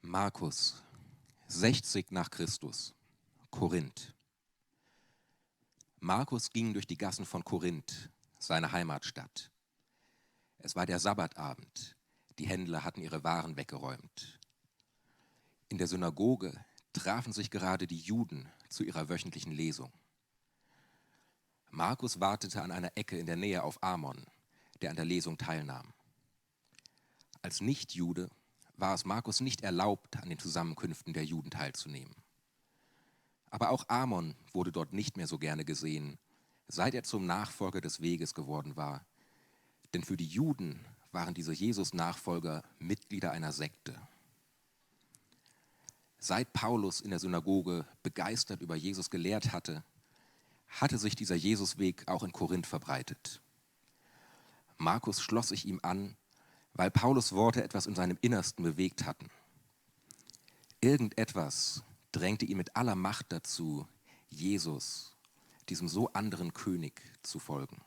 Markus, 60 nach Christus, Korinth. Markus ging durch die Gassen von Korinth, seine Heimatstadt. Es war der Sabbatabend. Die Händler hatten ihre Waren weggeräumt. In der Synagoge trafen sich gerade die Juden zu ihrer wöchentlichen Lesung. Markus wartete an einer Ecke in der Nähe auf Amon, der an der Lesung teilnahm. Als Nichtjude war es Markus nicht erlaubt, an den Zusammenkünften der Juden teilzunehmen. Aber auch Amon wurde dort nicht mehr so gerne gesehen, seit er zum Nachfolger des Weges geworden war. Denn für die Juden waren diese Jesus-Nachfolger Mitglieder einer Sekte. Seit Paulus in der Synagoge begeistert über Jesus gelehrt hatte, hatte sich dieser Jesusweg auch in Korinth verbreitet. Markus schloss sich ihm an, weil Paulus' Worte etwas in seinem Innersten bewegt hatten. Irgendetwas drängte ihn mit aller Macht dazu, Jesus, diesem so anderen König, zu folgen.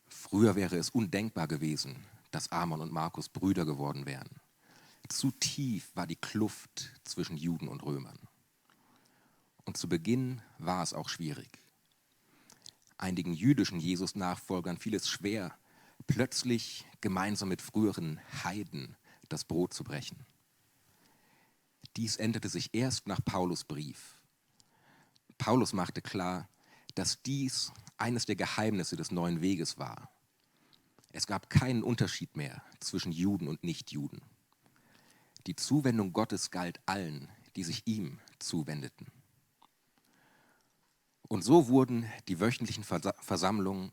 Früher wäre es undenkbar gewesen, dass Amon und Markus Brüder geworden wären. Zu tief war die Kluft zwischen Juden und Römern. Und zu Beginn war es auch schwierig. Einigen jüdischen Jesus-Nachfolgern fiel es schwer, plötzlich gemeinsam mit früheren Heiden das Brot zu brechen. Dies änderte sich erst nach Paulus' Brief. Paulus machte klar, dass dies eines der Geheimnisse des neuen Weges war. Es gab keinen Unterschied mehr zwischen Juden und Nichtjuden. Die Zuwendung Gottes galt allen, die sich ihm zuwendeten. Und so wurden die wöchentlichen Versammlungen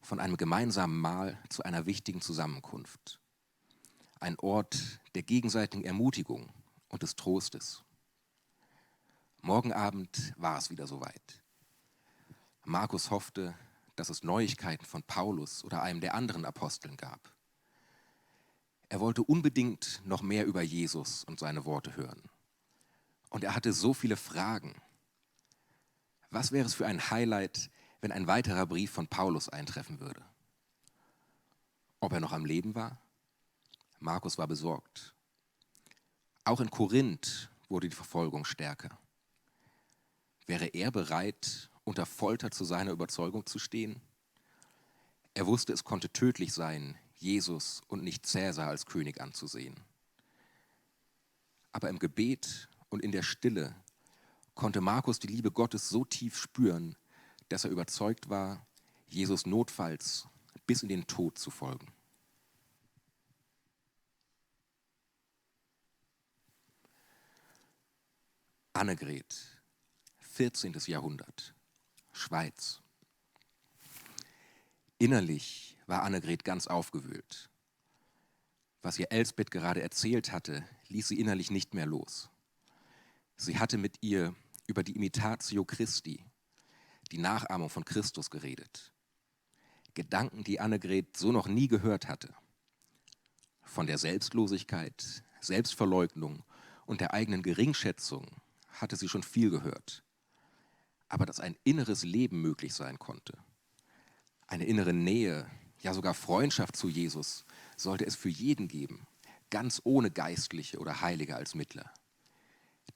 von einem gemeinsamen Mahl zu einer wichtigen Zusammenkunft. Ein Ort der gegenseitigen Ermutigung und des Trostes. Morgen Abend war es wieder soweit. Markus hoffte, dass es Neuigkeiten von Paulus oder einem der anderen Aposteln gab. Er wollte unbedingt noch mehr über Jesus und seine Worte hören. Und er hatte so viele Fragen. Was wäre es für ein Highlight, wenn ein weiterer Brief von Paulus eintreffen würde? Ob er noch am Leben war? Markus war besorgt. Auch in Korinth wurde die Verfolgung stärker. Wäre er bereit, unter Folter zu seiner Überzeugung zu stehen? Er wusste, es konnte tödlich sein, Jesus und nicht Cäsar als König anzusehen. Aber im Gebet und in der Stille konnte Markus die Liebe Gottes so tief spüren, dass er überzeugt war, Jesus notfalls bis in den Tod zu folgen. Annegret, 14. Jahrhundert, Schweiz. Innerlich war Annegret ganz aufgewühlt. Was ihr Elsbeth gerade erzählt hatte, ließ sie innerlich nicht mehr los. Sie hatte mit ihr über die Imitatio Christi, die Nachahmung von Christus, geredet. Gedanken, die Annegret so noch nie gehört hatte. Von der Selbstlosigkeit, Selbstverleugnung und der eigenen Geringschätzung hatte sie schon viel gehört. Aber dass ein inneres Leben möglich sein konnte, eine innere Nähe, ja sogar Freundschaft zu Jesus, sollte es für jeden geben, ganz ohne Geistliche oder Heilige als Mittler.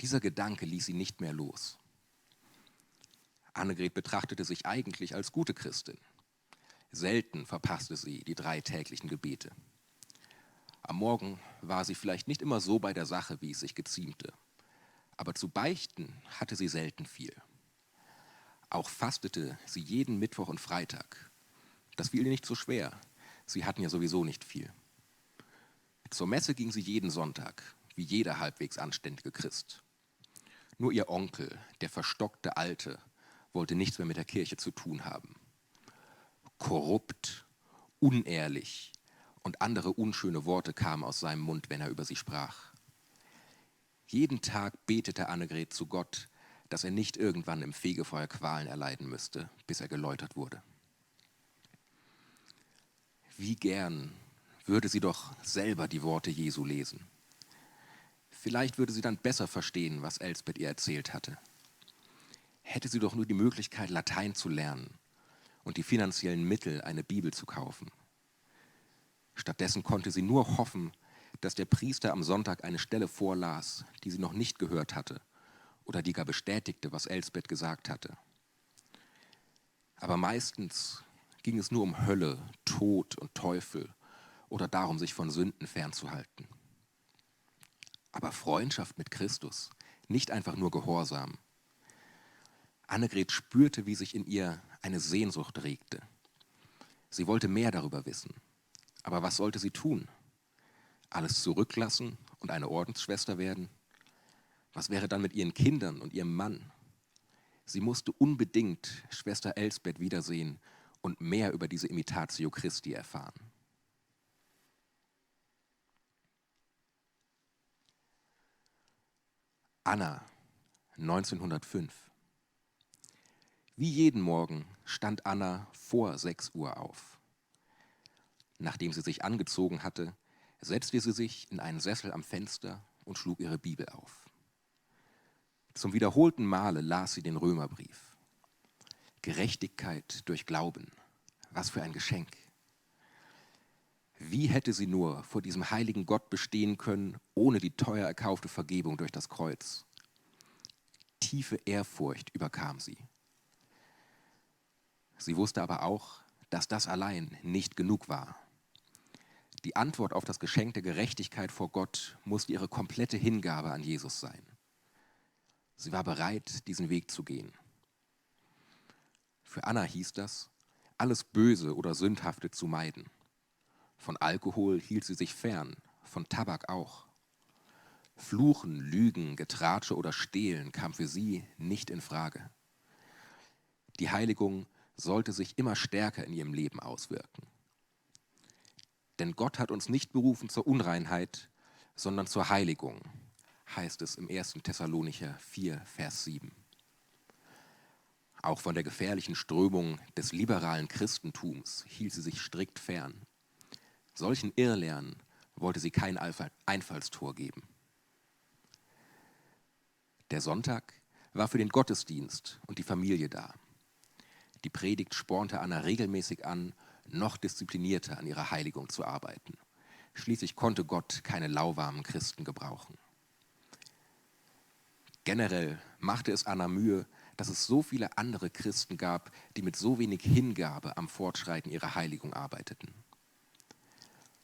Dieser Gedanke ließ sie nicht mehr los. Annegret betrachtete sich eigentlich als gute Christin. Selten verpasste sie die 3 täglichen Gebete. Am Morgen war sie vielleicht nicht immer so bei der Sache, wie es sich geziemte. Aber zu beichten hatte sie selten viel. Auch fastete sie jeden Mittwoch und Freitag. Das fiel ihr nicht so schwer. Sie hatten ja sowieso nicht viel. Zur Messe ging sie jeden Sonntag, wie jeder halbwegs anständige Christ. Nur ihr Onkel, der verstockte Alte, wollte nichts mehr mit der Kirche zu tun haben. Korrupt, unehrlich und andere unschöne Worte kamen aus seinem Mund, wenn er über sie sprach. Jeden Tag betete Annegret zu Gott, dass er nicht irgendwann im Fegefeuer Qualen erleiden müsste, bis er geläutert wurde. Wie gern würde sie doch selber die Worte Jesu lesen. Vielleicht würde sie dann besser verstehen, was Elsbeth ihr erzählt hatte. Hätte sie doch nur die Möglichkeit, Latein zu lernen und die finanziellen Mittel, eine Bibel zu kaufen. Stattdessen konnte sie nur hoffen, dass der Priester am Sonntag eine Stelle vorlas, die sie noch nicht gehört hatte oder die gar bestätigte, was Elsbeth gesagt hatte. Aber meistens ging es nur um Hölle, Tod und Teufel oder darum, sich von Sünden fernzuhalten. Aber Freundschaft mit Christus, nicht einfach nur Gehorsam. Annegret spürte, wie sich in ihr eine Sehnsucht regte. Sie wollte mehr darüber wissen. Aber was sollte sie tun? Alles zurücklassen und eine Ordensschwester werden? Was wäre dann mit ihren Kindern und ihrem Mann? Sie musste unbedingt Schwester Elsbeth wiedersehen und mehr über diese Imitatio Christi erfahren. Anna, 1905. Wie jeden Morgen stand Anna vor 6 Uhr auf. Nachdem sie sich angezogen hatte, setzte sie sich in einen Sessel am Fenster und schlug ihre Bibel auf. Zum wiederholten Male las sie den Römerbrief. Gerechtigkeit durch Glauben, was für ein Geschenk. Wie hätte sie nur vor diesem heiligen Gott bestehen können, ohne die teuer erkaufte Vergebung durch das Kreuz? Tiefe Ehrfurcht überkam sie. Sie wusste aber auch, dass das allein nicht genug war. Die Antwort auf das Geschenk der Gerechtigkeit vor Gott musste ihre komplette Hingabe an Jesus sein. Sie war bereit, diesen Weg zu gehen. Für Anna hieß das, alles Böse oder Sündhafte zu meiden. Von Alkohol hielt sie sich fern, von Tabak auch. Fluchen, Lügen, Getratsche oder Stehlen kam für sie nicht in Frage. Die Heiligung sollte sich immer stärker in ihrem Leben auswirken. Denn Gott hat uns nicht berufen zur Unreinheit, sondern zur Heiligung, heißt es im 1. Thessalonicher 4, Vers 7. Auch von der gefährlichen Strömung des liberalen Christentums hielt sie sich strikt fern. Solchen Irrlehren wollte sie kein Einfallstor geben. Der Sonntag war für den Gottesdienst und die Familie da. Die Predigt spornte Anna regelmäßig an, noch disziplinierter an ihrer Heiligung zu arbeiten. Schließlich konnte Gott keine lauwarmen Christen gebrauchen. Generell machte es Anna Mühe, dass es so viele andere Christen gab, die mit so wenig Hingabe am Fortschreiten ihrer Heiligung arbeiteten.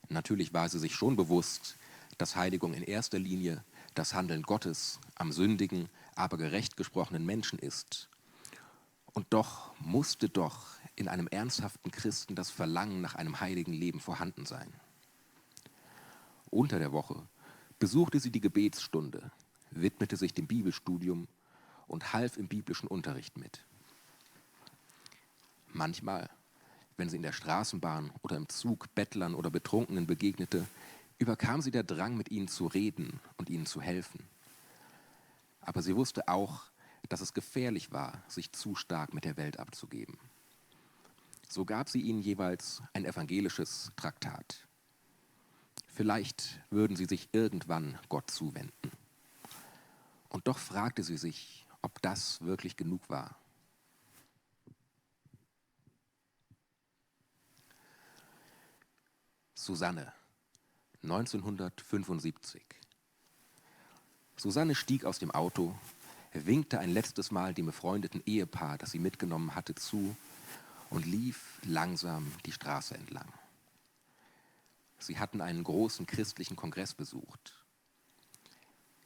Natürlich war sie sich schon bewusst, dass Heiligung in erster Linie das Handeln Gottes am sündigen, aber gerecht gesprochenen Menschen ist. Und doch musste doch in einem ernsthaften Christen das Verlangen nach einem heiligen Leben vorhanden sein. Unter der Woche besuchte sie die Gebetsstunde, widmete sich dem Bibelstudium und half im biblischen Unterricht mit. Manchmal, wenn sie in der Straßenbahn oder im Zug Bettlern oder Betrunkenen begegnete, überkam sie der Drang, mit ihnen zu reden und ihnen zu helfen. Aber sie wusste auch, dass es gefährlich war, sich zu stark mit der Welt abzugeben. So gab sie ihnen jeweils ein evangelisches Traktat. Vielleicht würden sie sich irgendwann Gott zuwenden. Und doch fragte sie sich, ob das wirklich genug war. Susanne, 1975. Susanne stieg aus dem Auto, winkte ein letztes Mal dem befreundeten Ehepaar, das sie mitgenommen hatte, zu und lief langsam die Straße entlang. Sie hatten einen großen christlichen Kongress besucht.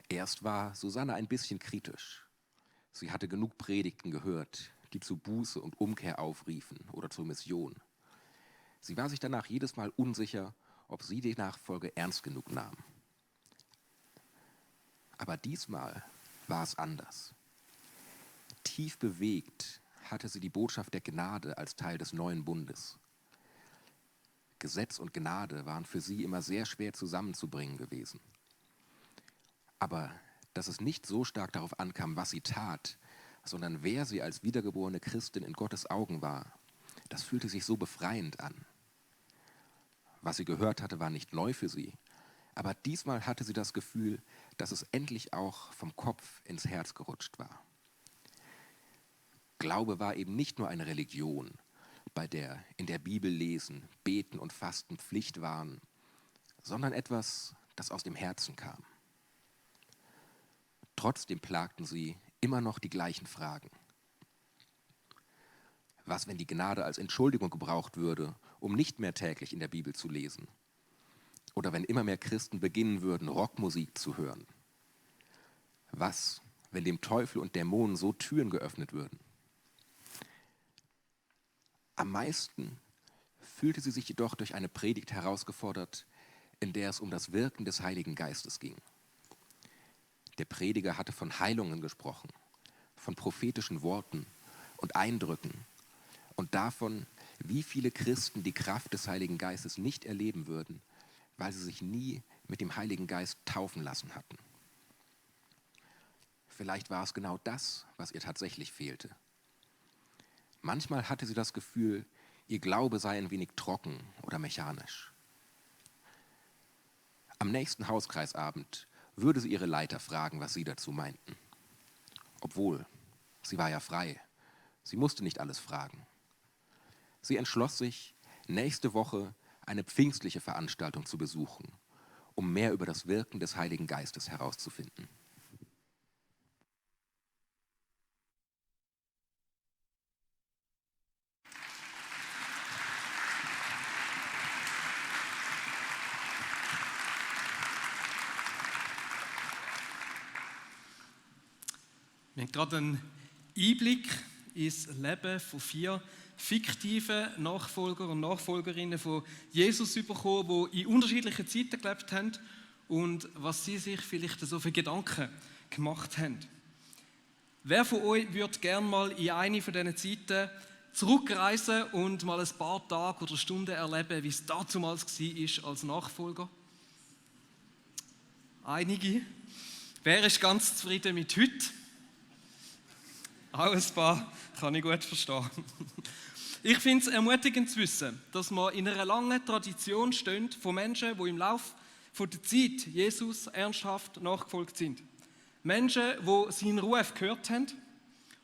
Erst war Susanne ein bisschen kritisch. Sie hatte genug Predigten gehört, die zu Buße und Umkehr aufriefen oder zur Mission. Sie war sich danach jedes Mal unsicher, ob sie die Nachfolge ernst genug nahm. Aber diesmal war es anders. Tief bewegt hatte sie die Botschaft der Gnade als Teil des neuen Bundes. Gesetz und Gnade waren für sie immer sehr schwer zusammenzubringen gewesen. Aber dass es nicht so stark darauf ankam, was sie tat, sondern wer sie als wiedergeborene Christin in Gottes Augen war, das fühlte sich so befreiend an. Was sie gehört hatte, war nicht neu für sie, aber diesmal hatte sie das Gefühl, dass es endlich auch vom Kopf ins Herz gerutscht war. Glaube war eben nicht nur eine Religion, bei der in der Bibel lesen, beten und fasten Pflicht waren, sondern etwas, das aus dem Herzen kam. Trotzdem plagten sie immer noch die gleichen Fragen. Was, wenn die Gnade als Entschuldigung gebraucht würde, um nicht mehr täglich in der Bibel zu lesen? Oder wenn immer mehr Christen beginnen würden, Rockmusik zu hören? Was, wenn dem Teufel und Dämonen so Türen geöffnet würden? Am meisten fühlte sie sich jedoch durch eine Predigt herausgefordert, in der es um das Wirken des Heiligen Geistes ging. Der Prediger hatte von Heilungen gesprochen, von prophetischen Worten und Eindrücken und davon, wie viele Christen die Kraft des Heiligen Geistes nicht erleben würden, weil sie sich nie mit dem Heiligen Geist taufen lassen hatten. Vielleicht war es genau das, was ihr tatsächlich fehlte. Manchmal hatte sie das Gefühl, ihr Glaube sei ein wenig trocken oder mechanisch. Am nächsten Hauskreisabend würde sie ihre Leiter fragen, was sie dazu meinten. Obwohl, sie war ja frei. Sie musste nicht alles fragen. Sie entschloss sich, nächste Woche eine pfingstliche Veranstaltung zu besuchen, um mehr über das Wirken des Heiligen Geistes herauszufinden. Wir haben gerade einen Einblick ins Leben von 4 fiktiven Nachfolger und Nachfolgerinnen von Jesus bekommen, die in unterschiedlichen Zeiten gelebt haben und was sie sich vielleicht so für Gedanken gemacht haben. Wer von euch würde gerne mal in eine von diesen Zeiten zurückreisen und mal ein paar Tage oder Stunden erleben, wie es damals war als Nachfolger? Einige. Wer ist ganz zufrieden mit heute? Auch ein paar, kann ich gut verstehen. Ich finde es ermutigend zu wissen, dass wir in einer langen Tradition stehen von Menschen, die im Laufe der Zeit Jesus ernsthaft nachgefolgt sind. Menschen, die seinen Ruf gehört haben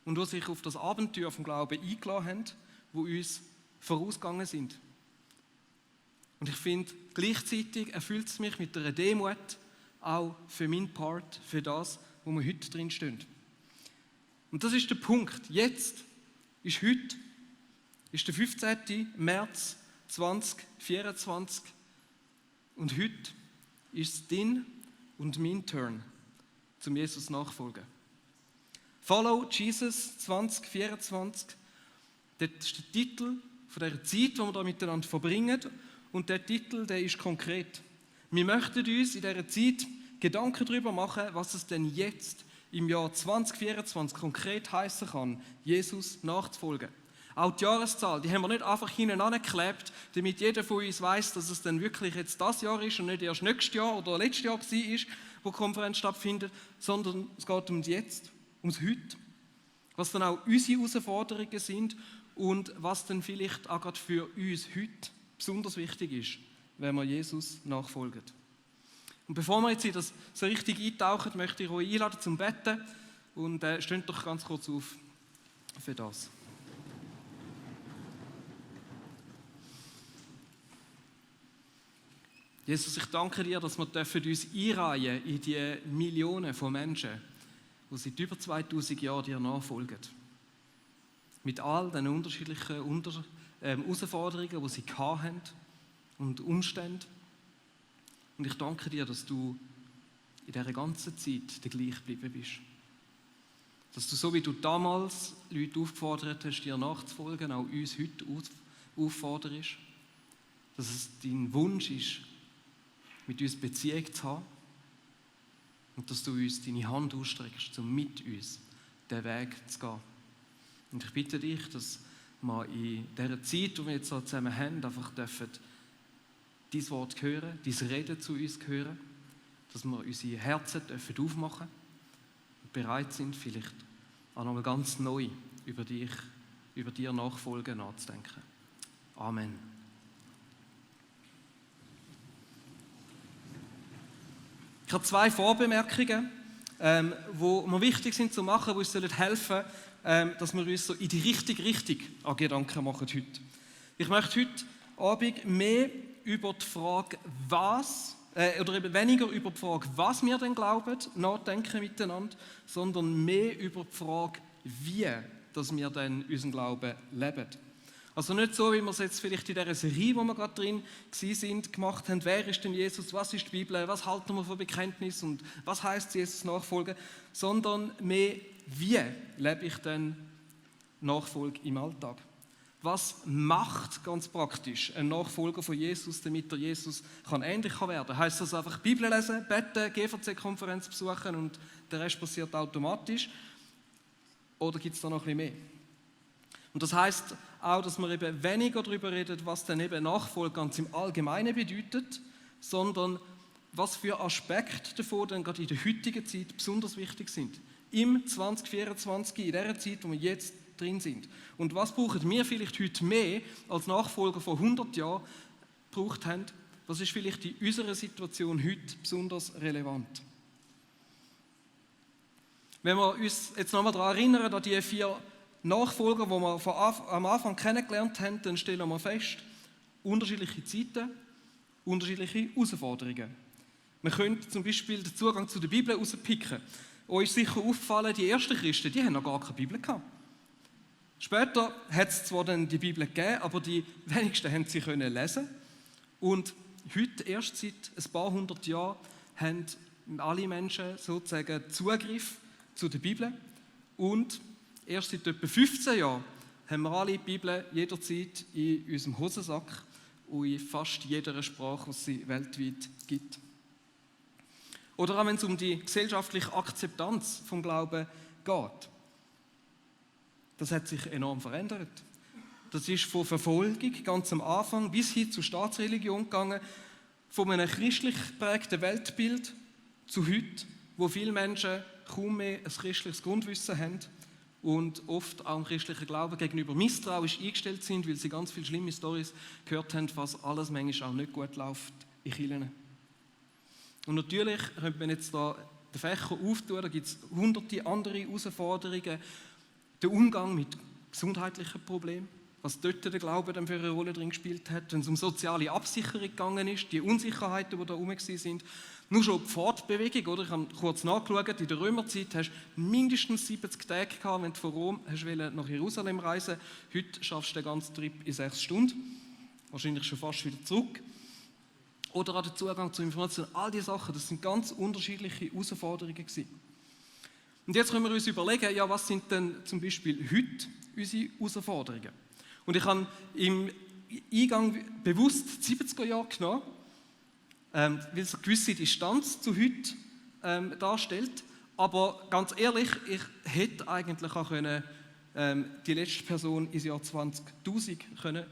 und die sich auf das Abenteuer vom Glauben eingeladen haben, die uns vorausgegangen sind. Und ich finde, gleichzeitig erfüllt es mich mit einer Demut, auch für meinen Part, für das, wo wir heute drin stehen. Und das ist der Punkt. Jetzt ist heute, ist der 15. März 2024 und heute ist es dein und mein Turn, zum Jesus nachfolgen. Follow Jesus 2024, das ist der Titel von der Zeit, die wir da miteinander verbringen, und der Titel, der ist konkret. Wir möchten uns in dieser Zeit Gedanken darüber machen, was es denn jetzt im Jahr 2024 konkret heißen kann, Jesus nachzufolgen. Auch die Jahreszahl, die haben wir nicht einfach hinten angeklebt, damit jeder von uns weiss, dass es dann wirklich jetzt das Jahr ist und nicht erst nächstes Jahr oder letztes Jahr war, wo die Konferenz stattfindet, sondern es geht ums Jetzt, ums Heute. Was dann auch unsere Herausforderungen sind und was dann vielleicht auch gerade für uns heute besonders wichtig ist, wenn wir Jesus nachfolgen. Und bevor wir jetzt in das so richtig eintauchen, möchte ich euch einladen zum Betten und steht doch ganz kurz auf für das. Jesus, ich danke dir, dass wir uns einreihen in die Millionen von Menschen, die seit über 2000 Jahren dir nachfolgen. Mit all den unterschiedlichen Herausforderungen, die sie hatten und Umständen. Und ich danke dir, dass du in dieser ganzen Zeit der gleich geblieben bist. Dass du, so wie du damals Leute aufgefordert hast, dir nachzufolgen, auch uns heute aufforderst. Dass es dein Wunsch ist, mit uns Beziehung zu haben. Und dass du uns deine Hand ausstreckst, um mit uns den Weg zu gehen. Und ich bitte dich, dass wir in dieser Zeit, die wir jetzt so zusammen haben, einfach dürfen dein Wort hören, dein Reden zu uns hören, dass wir unsere Herzen aufmachen dürfen und bereit sind, vielleicht auch nochmal ganz neu über dir Nachfolgen nachzudenken. Amen. Ich habe 2 Vorbemerkungen, die mir wichtig sind zu machen, die uns helfen sollen, dass wir uns so in die richtige Richtung an Gedanken machen heute. Ich möchte heute Abend mehr über die Frage, oder eben weniger über die Frage, was wir denn glauben, nachdenken miteinander, sondern mehr über die Frage, wie dass wir dann unseren Glauben leben. Also nicht so, wie wir es jetzt vielleicht in dieser Serie, wo wir gerade drin sind, gemacht haben, wer ist denn Jesus, was ist die Bibel, was halten wir von Bekenntnis und was heisst Jesus nachfolgen, sondern mehr, wie lebe ich denn Nachfolge im Alltag? Was macht ganz praktisch ein Nachfolger von Jesus, damit er Jesus ähnlich werden kann? Heisst das einfach Bibel lesen, beten, GVC-Konferenz besuchen und der Rest passiert automatisch? Oder gibt es da noch ein bisschen mehr? Und das heisst auch, dass wir eben weniger darüber reden, was dann eben Nachfolge ganz im Allgemeinen bedeutet, sondern was für Aspekte davon dann gerade in der heutigen Zeit besonders wichtig sind. Im 2024, in dieser Zeit, wo wir jetzt drin sind. Und was brauchen wir vielleicht heute mehr als Nachfolger von 100 Jahren gebraucht haben? Was ist vielleicht in unserer Situation heute besonders relevant? Wenn wir uns jetzt nochmal daran erinnern, an die 4 Nachfolger, die wir am Anfang kennengelernt haben, dann stellen wir fest, unterschiedliche Zeiten, unterschiedliche Herausforderungen. Wir können zum Beispiel den Zugang zu der Bibel rauspicken. Euch ist sicher aufgefallen, die ersten Christen, die haben noch gar keine Bibel gehabt. Später hat es zwar dann die Bibel gegeben, aber die wenigsten haben sie können lesen. Und heute, erst seit ein paar hundert Jahren, haben alle Menschen sozusagen Zugriff zu der Bibel. Und erst seit etwa 15 Jahren haben wir alle die Bibel jederzeit in unserem Hosensack und in fast jeder Sprache, die es sie weltweit gibt. Oder auch wenn es um die gesellschaftliche Akzeptanz vom Glauben geht. Das hat sich enorm verändert. Das ist von Verfolgung ganz am Anfang bis hin zur Staatsreligion gegangen, von einem christlich geprägten Weltbild zu heute, wo viele Menschen kaum mehr ein christliches Grundwissen haben und oft auch im christlichen Glauben gegenüber misstrauisch eingestellt sind, weil sie ganz viele schlimme Storys gehört haben, was alles manchmal auch nicht gut läuft in Kirchen. Und natürlich könnte man jetzt da den Fächer auftun, da gibt es hunderte andere Herausforderungen. Der Umgang mit gesundheitlichen Problemen, was dort der Glaube dann für eine Rolle drin gespielt hat, wenn es um soziale Absicherung gegangen ist, die Unsicherheiten, die da herum waren. Nur schon die Fortbewegung, oder? Ich habe kurz nachgeschaut, in der Römerzeit hast du mindestens 70 Tage gehabt, wenn du von Rom nach Jerusalem reisen wolltest. Heute schaffst du den ganzen Trip in 6 Stunden. Wahrscheinlich schon fast wieder zurück. Oder auch der Zugang zu Informationen. All diese Sachen, das sind ganz unterschiedliche Herausforderungen gewesen. Und jetzt können wir uns überlegen, ja, was sind denn zum Beispiel heute unsere Herausforderungen? Und ich habe im Eingang bewusst die 70er Jahre genommen, weil es eine gewisse Distanz zu heute darstellt. Aber ganz ehrlich, ich hätte eigentlich auch die letzte Person ins Jahr 2000 versetzen können,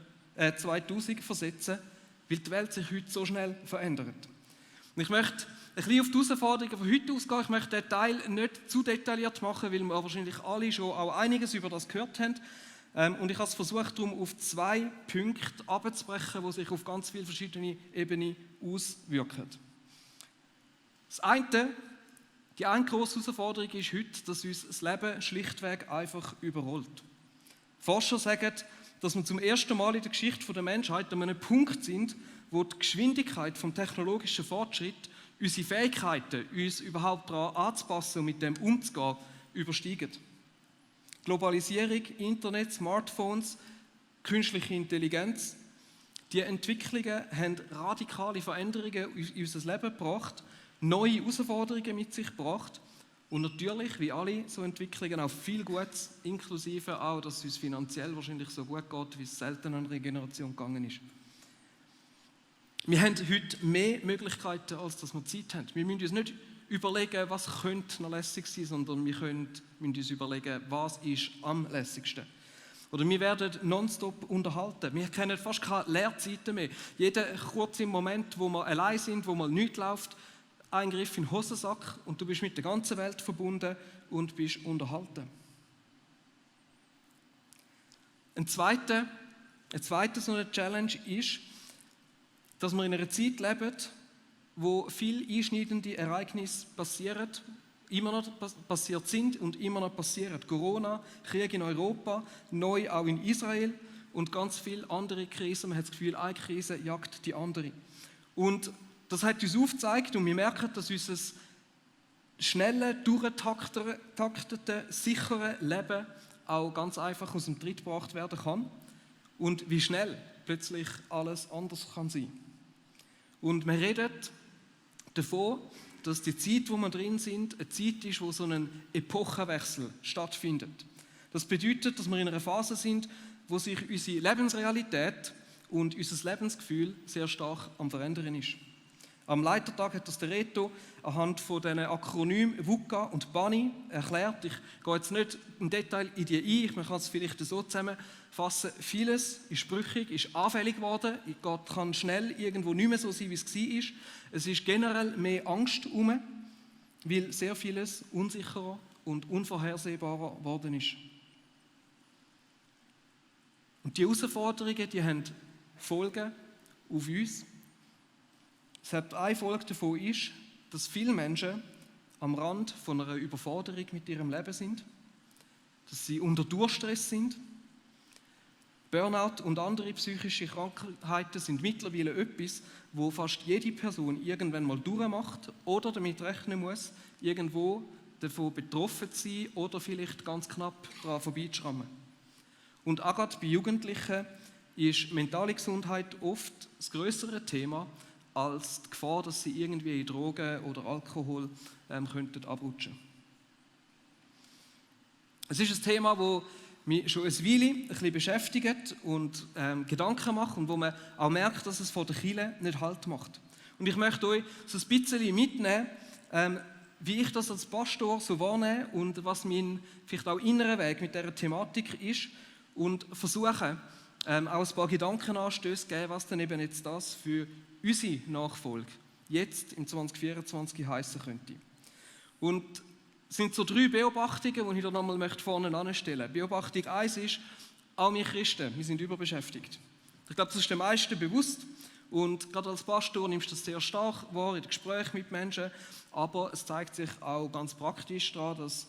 weil die Welt sich heute so schnell verändert. Und ich möchte ein bisschen auf die Herausforderungen von heute ausgehen. Ich möchte den Teil nicht zu detailliert machen, weil wir wahrscheinlich alle schon auch einiges über das gehört haben. Und ich habe es versucht, darum auf 2 Punkte abzubrechen, die sich auf ganz viele verschiedene Ebenen auswirken. Die eine grosse Herausforderung ist heute, dass uns das Leben schlichtweg einfach überrollt. Forscher sagen, dass wir zum ersten Mal in der Geschichte der Menschheit an einem Punkt sind, wo die Geschwindigkeit vom technologischen Fortschritt unsere Fähigkeiten, uns überhaupt daran anzupassen und mit dem umzugehen, übersteigen. Globalisierung, Internet, Smartphones, künstliche Intelligenz, die Entwicklungen haben radikale Veränderungen in unser Leben gebracht, neue Herausforderungen mit sich gebracht und natürlich, wie alle so Entwicklungen, auch viel Gutes, inklusive auch, dass es uns finanziell wahrscheinlich so gut geht, wie es selten an einer Generation gegangen ist. Wir haben heute mehr Möglichkeiten, als dass wir Zeit haben. Wir müssen uns nicht überlegen, was könnte noch lässig sein, sondern wir müssen uns überlegen, was ist am lässigsten. Oder wir werden nonstop unterhalten. Wir kennen fast keine Leerzeiten mehr. Jeder kurze Moment, wo wir allein sind, wo mal nichts läuft, ein Griff in den Hosensack und du bist mit der ganzen Welt verbunden und bist unterhalten. Eine zweite so eine Challenge ist, dass wir in einer Zeit leben, wo viele einschneidende Ereignisse passieren, immer noch passiert sind und immer noch passieren. Corona, Krieg in Europa, neu auch in Israel und ganz viele andere Krisen. Man hat das Gefühl, eine Krise jagt die andere. Und das hat uns aufgezeigt und wir merken, dass unser schnelle, durchgetaktete, sichere Leben auch ganz einfach aus dem Tritt gebracht werden kann und wie schnell plötzlich alles anders kann sein. Und wir reden davon, dass die Zeit, wo wir drin sind, eine Zeit ist, wo so ein Epochenwechsel stattfindet. Das bedeutet, dass wir in einer Phase sind, wo sich unsere Lebensrealität und unser Lebensgefühl sehr stark am Verändern ist. Am Leitertag hat das der Reto anhand von diesen Akronymen VUCA und BANI erklärt. Ich gehe jetzt nicht im Detail in die ein, man kann es vielleicht so zusammenfassen. Vieles ist brüchig, ist anfällig geworden, kann schnell irgendwo nicht mehr so sein, wie es war. Es ist generell mehr Angst herum, weil sehr vieles unsicherer und unvorhersehbarer geworden ist. Und die Herausforderungen, die haben Folgen auf uns. Eine Folge davon ist, dass viele Menschen am Rand von einer Überforderung mit ihrem Leben sind, dass sie unter Durchstress sind. Burnout und andere psychische Krankheiten sind mittlerweile etwas, wo fast jede Person irgendwann mal durchmacht oder damit rechnen muss, irgendwo davon betroffen zu sein oder vielleicht ganz knapp daran vorbeizuschrammen. Und auch gerade bei Jugendlichen ist mentale Gesundheit oft das grössere Thema als die Gefahr, dass sie irgendwie in Drogen oder Alkohol könnten abrutschen. Es ist ein Thema, das mich schon eine Weile ein bisschen beschäftigt und Gedanken macht und wo man auch merkt, dass es von der Kirche nicht Halt macht. Und ich möchte euch so ein bisschen mitnehmen, wie ich das als Pastor so wahrnehme und was mein vielleicht auch innerer Weg mit dieser Thematik ist und versuchen, auch ein paar Gedankenanstöße zu geben, was denn eben jetzt das für unsere Nachfolge jetzt im 2024 heissen könnte. Und es sind so 3 Beobachtungen, die ich da nochmal vorne anstellen möchte. Beobachtung 1 ist, auch wir Christen, wir sind überbeschäftigt. Ich glaube, das ist den meisten bewusst und gerade als Pastor nimmst du das sehr stark wahr in den Gesprächen mit Menschen, aber es zeigt sich auch ganz praktisch daran, dass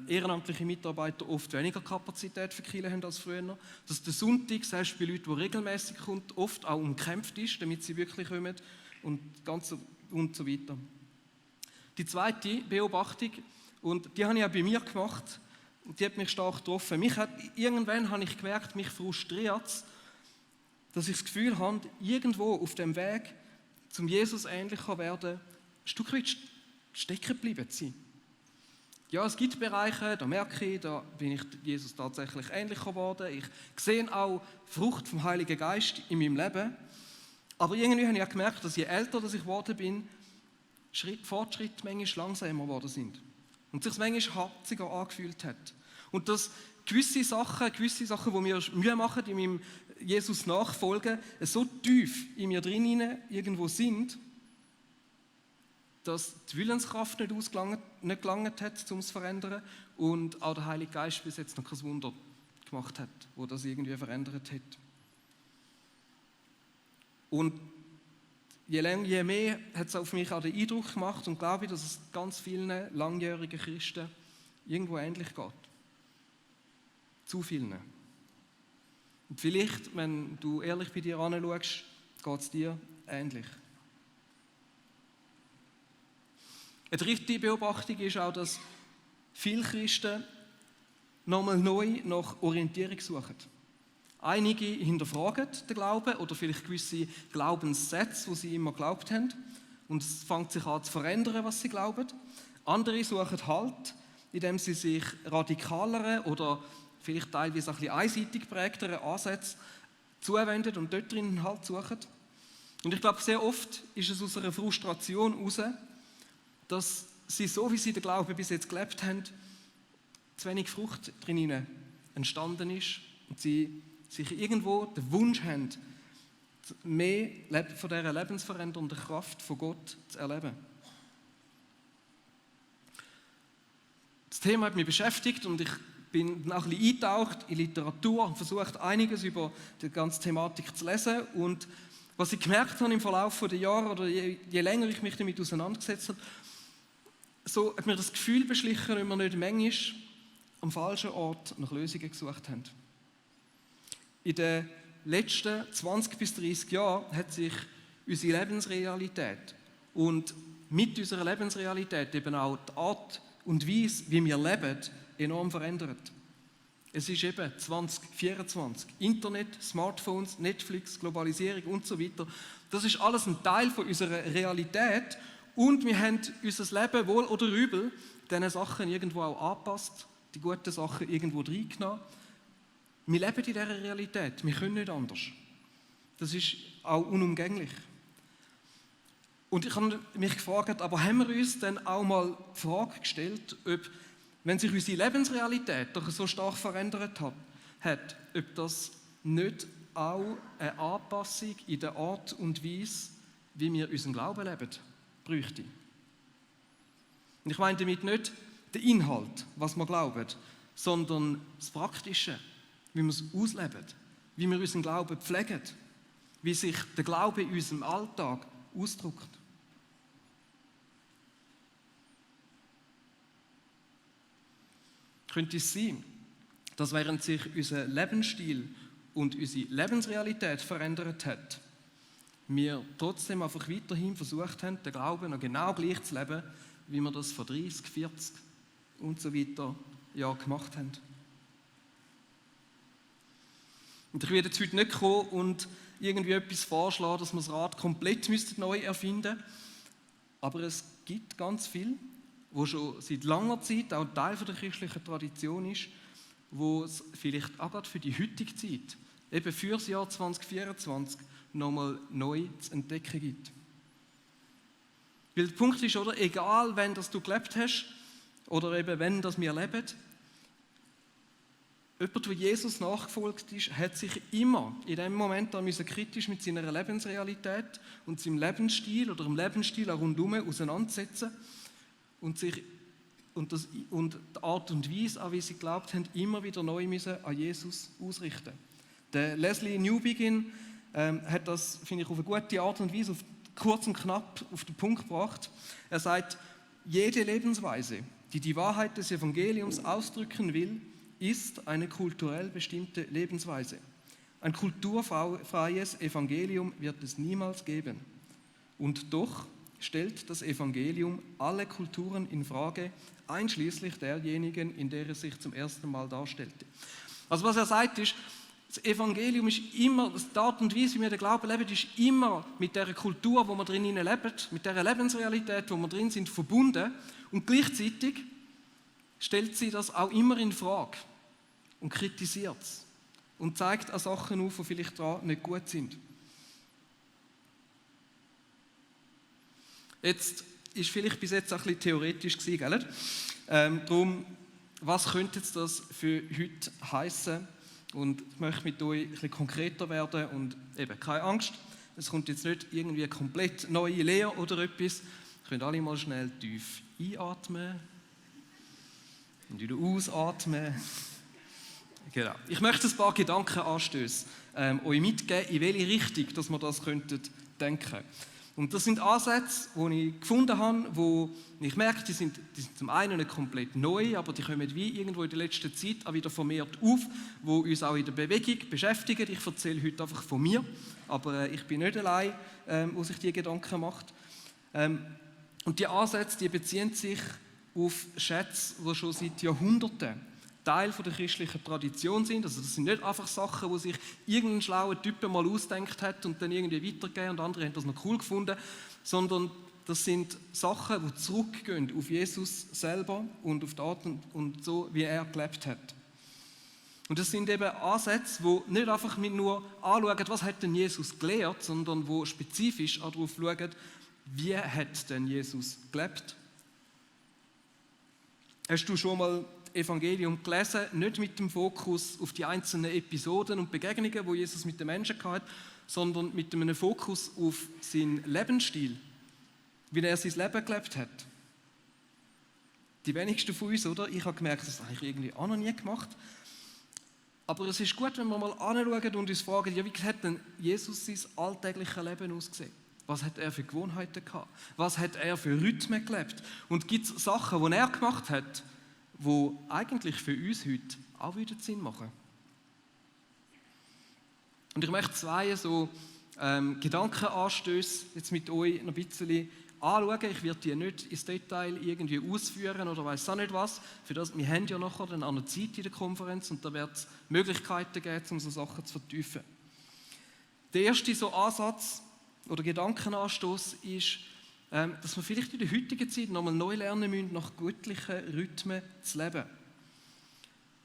ehrenamtliche Mitarbeiter oft weniger Kapazität für Kirche haben als früher. Dass der Sonntag, selbst bei Leuten, die regelmäßig kommen, oft auch umkämpft ist, damit sie wirklich kommen und so weiter. Die zweite Beobachtung, und die habe ich auch bei mir gemacht, und die hat mich stark getroffen. Irgendwann habe ich gemerkt, mich frustriert es, dass ich das Gefühl habe, irgendwo auf dem Weg zum Jesus ähnlicher werden, ein Stück weit stecken geblieben zu sein. Ja, es gibt Bereiche, da merke ich, da bin ich Jesus tatsächlich ähnlicher geworden. Ich sehe auch Frucht vom Heiligen Geist in meinem Leben. Aber irgendwie habe ich auch gemerkt, dass je älter ich geworden bin, Fortschritte manchmal langsamer geworden sind. Und sich manchmal harziger angefühlt hat. Und dass gewisse Sachen, die mir Mühe machen, in meinem Jesus nachfolgen, so tief in mir drin irgendwo sind, dass die Willenskraft nicht gelangt hat, um es zu verändern und auch der Heilige Geist bis jetzt noch kein Wunder gemacht hat, wo das irgendwie verändert hat. Und je mehr hat es auf mich auch den Eindruck gemacht und glaube ich, dass es ganz vielen langjährigen Christen irgendwo ähnlich geht. Zu vielen. Und vielleicht, wenn du ehrlich bei dir anschaust, geht es dir ähnlich. Eine dritte Beobachtung ist auch, dass viele Christen nochmal neu nach Orientierung suchen. Einige hinterfragen den Glauben oder vielleicht gewisse Glaubenssätze, die sie immer geglaubt haben. Und es fängt sich an zu verändern, was sie glauben. Andere suchen Halt, indem sie sich radikaleren oder vielleicht teilweise ein bisschen einseitig geprägteren Ansätzen zuwenden und dort drin Halt suchen. Und ich glaube, sehr oft ist es aus einer Frustration heraus, dass sie, so wie sie den Glauben bis jetzt gelebt haben, zu wenig Frucht drin entstanden ist und sie sich irgendwo den Wunsch haben, mehr von dieser lebensverändernden Kraft von Gott zu erleben. Das Thema hat mich beschäftigt und ich bin auch ein bisschen eingetaucht in Literatur und versucht, einiges über die ganze Thematik zu lesen. Und was ich gemerkt habe im Verlauf der Jahre oder je länger ich mich damit auseinandergesetzt habe, so hat mir das Gefühl beschlichen, wenn wir nicht manchmal am falschen Ort nach Lösungen gesucht haben. In den letzten 20 bis 30 Jahren hat sich unsere Lebensrealität und mit unserer Lebensrealität eben auch die Art und Weise, wie wir leben, enorm verändert. Es ist eben 2024. Internet, Smartphones, Netflix, Globalisierung und so weiter. Das ist alles ein Teil von unserer Realität und wir haben unser Leben, wohl oder übel, diesen Sachen irgendwo auch angepasst, die guten Sachen irgendwo reingenommen. Wir leben in dieser Realität, wir können nicht anders. Das ist auch unumgänglich. Und ich habe mich gefragt, aber haben wir uns dann auch mal die Frage gestellt, ob, wenn sich unsere Lebensrealität doch so stark verändert hat, ob das nicht auch eine Anpassung in der Art und Weise, wie wir unseren Glauben leben, bräuchte. Und ich meine damit nicht den Inhalt, was wir glauben, sondern das Praktische, wie wir es ausleben, wie wir unseren Glauben pflegen, wie sich der Glaube in unserem Alltag ausdrückt. Könnte es sein, dass während sich unser Lebensstil und unsere Lebensrealität verändert hat, wir trotzdem einfach weiterhin versucht haben, den Glauben noch genau gleich zu leben, wie wir das vor 30, 40 und so weiter Jahren gemacht haben. Und ich werde jetzt heute nicht kommen und irgendwie etwas vorschlagen, dass wir das Rad komplett neu erfinden müssten. Aber es gibt ganz viel, wo schon seit langer Zeit auch Teil der christlichen Tradition ist, wo es vielleicht auch gerade für die heutige Zeit, eben für das Jahr 2024, nochmal neu zu entdecken gibt. Weil der Punkt ist, oder, egal wann das du gelebt hast, oder eben wenn das wir leben, jemand, der Jesus nachgefolgt ist, hat sich immer in dem Moment kritisch mit seiner Lebensrealität und seinem Lebensstil oder dem Lebensstil auch rundherum auseinandersetzen und die Art und Weise, an wie sie geglaubt haben, immer wieder neu müssen an Jesus ausrichten. Der Leslie Newbigin hat das, finde ich, auf eine gute Art und Weise, kurz und knapp auf den Punkt gebracht. Er sagt, jede Lebensweise, die die Wahrheit des Evangeliums ausdrücken will, ist eine kulturell bestimmte Lebensweise. Ein kulturfreies Evangelium wird es niemals geben. Und doch stellt das Evangelium alle Kulturen in Frage, einschließlich derjenigen, in der es sich zum ersten Mal darstellte. Also was er sagt ist, das Evangelium ist immer, die Art und Weise, wie wir den Glauben leben, ist immer mit der Kultur, wo wir drin leben, mit der Lebensrealität, wo wir drin sind, verbunden. Und gleichzeitig stellt sie das auch immer in Frage und kritisiert es und zeigt auch Sachen auf, die vielleicht daran nicht gut sind. Jetzt ist vielleicht bis jetzt auch ein bisschen theoretisch gewesen, gell? Darum, was könnte jetzt das für heute heissen? Und ich möchte mit euch ein bisschen konkreter werden und eben keine Angst, es kommt jetzt nicht irgendwie eine komplett neue Lehre oder etwas. Ihr könnt alle mal schnell tief einatmen und wieder ausatmen. Genau. Ich möchte ein paar Gedankenanstöße euch mitgeben, in welche Richtung dass wir das denken könnten. Und das sind Ansätze, die ich gefunden habe, wo ich merke, die sind zum einen nicht komplett neu, aber die kommen wie irgendwo in der letzten Zeit auch wieder vermehrt auf, die uns auch in der Bewegung beschäftigen. Ich erzähle heute einfach von mir, aber ich bin nicht allein, der sich diese Gedanken macht. Und die Ansätze, die beziehen sich auf Schätze, die schon seit Jahrhunderten Teil der christlichen Tradition sind. Also das sind nicht einfach Sachen, die sich irgendein schlauer Typ mal ausgedacht hat und dann irgendwie weitergegeben und andere haben das noch cool gefunden, sondern das sind Sachen, die zurückgehen auf Jesus selber und auf die Art und so, wie er gelebt hat. Und das sind eben Ansätze, die nicht einfach nur anschauen, was hat denn Jesus gelehrt, sondern die spezifisch auch darauf schauen, wie hat denn Jesus gelebt. Hast du schon mal Evangelium gelesen, nicht mit dem Fokus auf die einzelnen Episoden und Begegnungen, wo Jesus mit den Menschen hatte, sondern mit einem Fokus auf seinen Lebensstil, wie er sein Leben gelebt hat. Die wenigsten von uns, oder? Ich habe gemerkt, das habe ich irgendwie auch noch nie gemacht. Aber es ist gut, wenn wir mal anschauen und uns fragen, ja, wie hat denn Jesus sein alltägliches Leben ausgesehen? Was hat er für Gewohnheiten gehabt? Was hat er für Rhythmen gelebt? Und gibt es Sachen, die er gemacht hat, die eigentlich für uns heute auch wieder Sinn machen? Und ich möchte zwei so Gedankenanstöße jetzt mit euch noch ein bisschen anschauen. Ich werde die nicht ins Detail irgendwie ausführen oder weiss auch nicht was. Für das, wir haben ja nachher dann eine Zeit in der Konferenz und da wird es Möglichkeiten geben, um so Sachen zu vertiefen. Der erste so Ansatz oder Gedankenanstoß ist, dass wir vielleicht in der heutigen Zeit nochmal neu lernen müssen, nach göttlichen Rhythmen zu leben.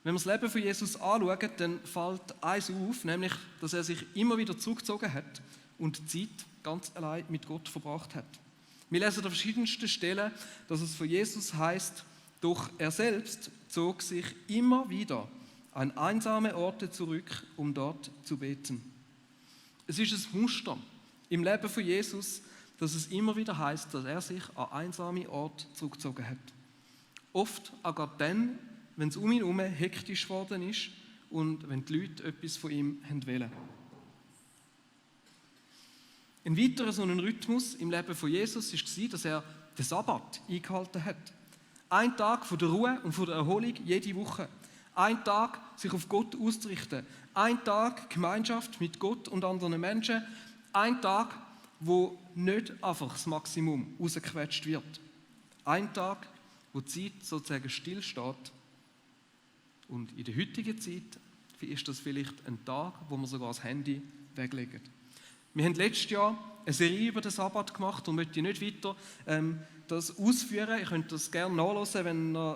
Wenn wir das Leben von Jesus anschauen, dann fällt eins auf, nämlich, dass er sich immer wieder zurückgezogen hat und die Zeit ganz allein mit Gott verbracht hat. Wir lesen an verschiedensten Stellen, dass es von Jesus heißt, doch er selbst zog sich immer wieder an einsame Orte zurück, um dort zu beten. Es ist ein Muster im Leben von Jesus, dass es immer wieder heißt, dass er sich an einsame Orte zurückgezogen hat. Oft auch gerade dann, wenn es um ihn herum hektisch geworden ist und wenn die Leute etwas von ihm wollen. Ein weiterer so ein Rhythmus im Leben von Jesus war, dass er den Sabbat eingehalten hat. Ein Tag von der Ruhe und von der Erholung jede Woche. Ein Tag sich auf Gott auszurichten. Ein Tag Gemeinschaft mit Gott und anderen Menschen. Ein Tag, wo nicht einfach das Maximum rausgequetscht wird. Ein Tag, wo die Zeit sozusagen stillsteht. Und in der heutigen Zeit ist das vielleicht ein Tag, wo wir sogar das Handy weglegen. Wir haben letztes Jahr eine Serie über den Sabbat gemacht und möchte nicht weiter das ausführen. Ihr könnt das gerne nachlesen,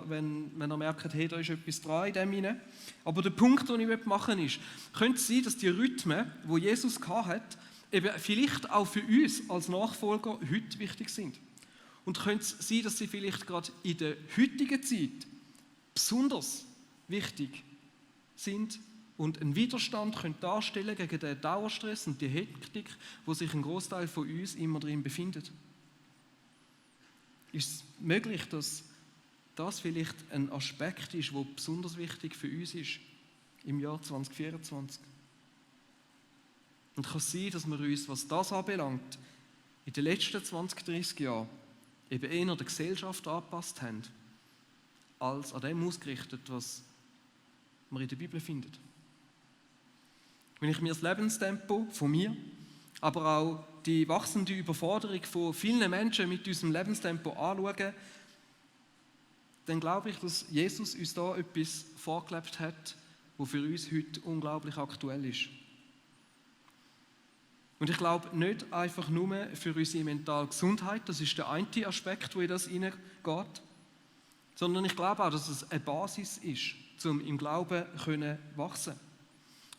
wenn ihr merkt, hey, da ist etwas dran in dem hinein. Aber der Punkt, den ich machen will, ist, könnte es sein, dass die Rhythmen, die Jesus hatte, eben vielleicht auch für uns als Nachfolger heute wichtig sind. Und könnte es sein, dass sie vielleicht gerade in der heutigen Zeit besonders wichtig sind und einen Widerstand können darstellen gegen den Dauerstress und die Hektik, wo sich ein Großteil von uns immer drin befindet. Ist es möglich, dass das vielleicht ein Aspekt ist, der besonders wichtig für uns ist im Jahr 2024? Und kann es sein, dass wir uns, was das anbelangt, in den letzten 20, 30 Jahren eben eher der Gesellschaft angepasst haben, als an dem ausgerichtet, was man in der Bibel findet? Wenn ich mir das Lebenstempo von mir, aber auch die wachsende Überforderung von vielen Menschen mit unserem Lebenstempo anschaue, dann glaube ich, dass Jesus uns da etwas vorgelebt hat, was für uns heute unglaublich aktuell ist. Und ich glaube nicht einfach nur für unsere mentale Gesundheit, das ist der eine Aspekt, wo in das hineingeht, sondern ich glaube auch, dass es eine Basis ist, um im Glauben wachsen können.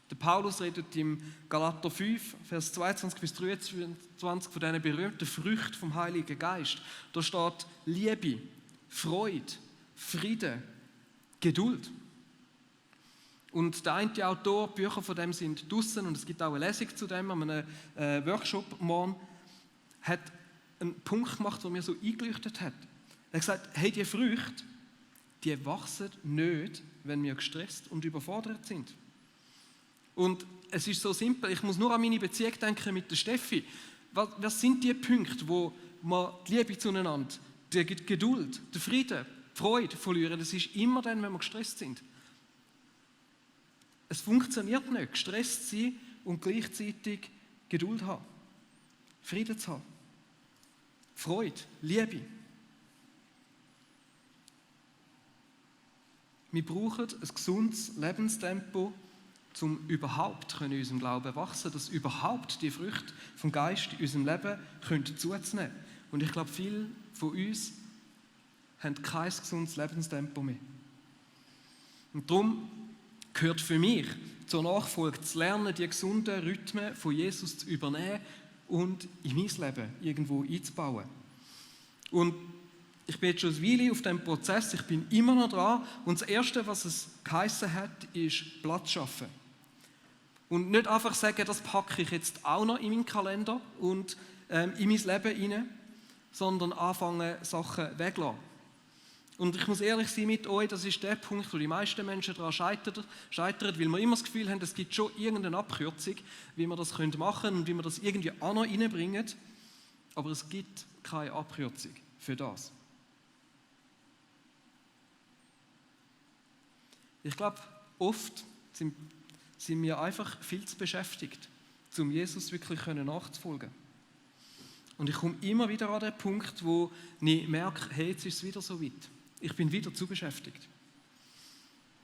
Der Paulus redet im Galater 5, Vers 22 bis 23 von diesen berühmten Früchten vom Heiligen Geist. Da steht Liebe, Freude, Friede, Geduld. Und der eine Autor, Bücher von dem sind draussen und es gibt auch eine Lesung zu dem, an einem Workshop morgen, hat einen Punkt gemacht, der mir so eingeleuchtet hat. Er hat gesagt, hey, die Früchte, die wachsen nicht, wenn wir gestresst und überfordert sind. Und es ist so simpel, ich muss nur an meine Beziehung denken mit der Steffi. Was sind die Punkte, wo man die Liebe zueinander, die Geduld, den Frieden, die Freude verlieren? Das ist immer dann, wenn wir gestresst sind. Es funktioniert nicht, gestresst sein und gleichzeitig Geduld haben, Frieden zu haben, Freude, Liebe. Wir brauchen ein gesundes Lebenstempo, um überhaupt in unserem Glauben wachsen, dass überhaupt die Früchte vom Geist in unserem Leben zuzunehmen. Und ich glaube, viele von uns haben kein gesundes Lebenstempo mehr. Und darum gehört für mich zur Nachfolge zu lernen, die gesunden Rhythmen von Jesus zu übernehmen und in mein Leben irgendwo einzubauen. Und ich bin jetzt schon eine Weile auf diesem Prozess, ich bin immer noch dran. Und das Erste, was es geheissen hat, ist Platz schaffen. Und nicht einfach sagen, das packe ich jetzt auch noch in meinen Kalender und in mein Leben hinein, sondern anfangen, Sachen wegzulassen. Und ich muss ehrlich sein mit euch, das ist der Punkt, wo die meisten Menschen daran scheitern, weil wir immer das Gefühl haben, es gibt schon irgendeine Abkürzung, wie wir das machen können und wie wir das irgendwie auch noch reinbringen. Aber es gibt keine Abkürzung für das. Ich glaube, oft sind wir einfach viel zu beschäftigt. um Jesus wirklich nachzufolgen. Und ich komme immer wieder an den Punkt, wo ich merke, hey, jetzt ist es wieder so weit. Ich bin wieder zu beschäftigt.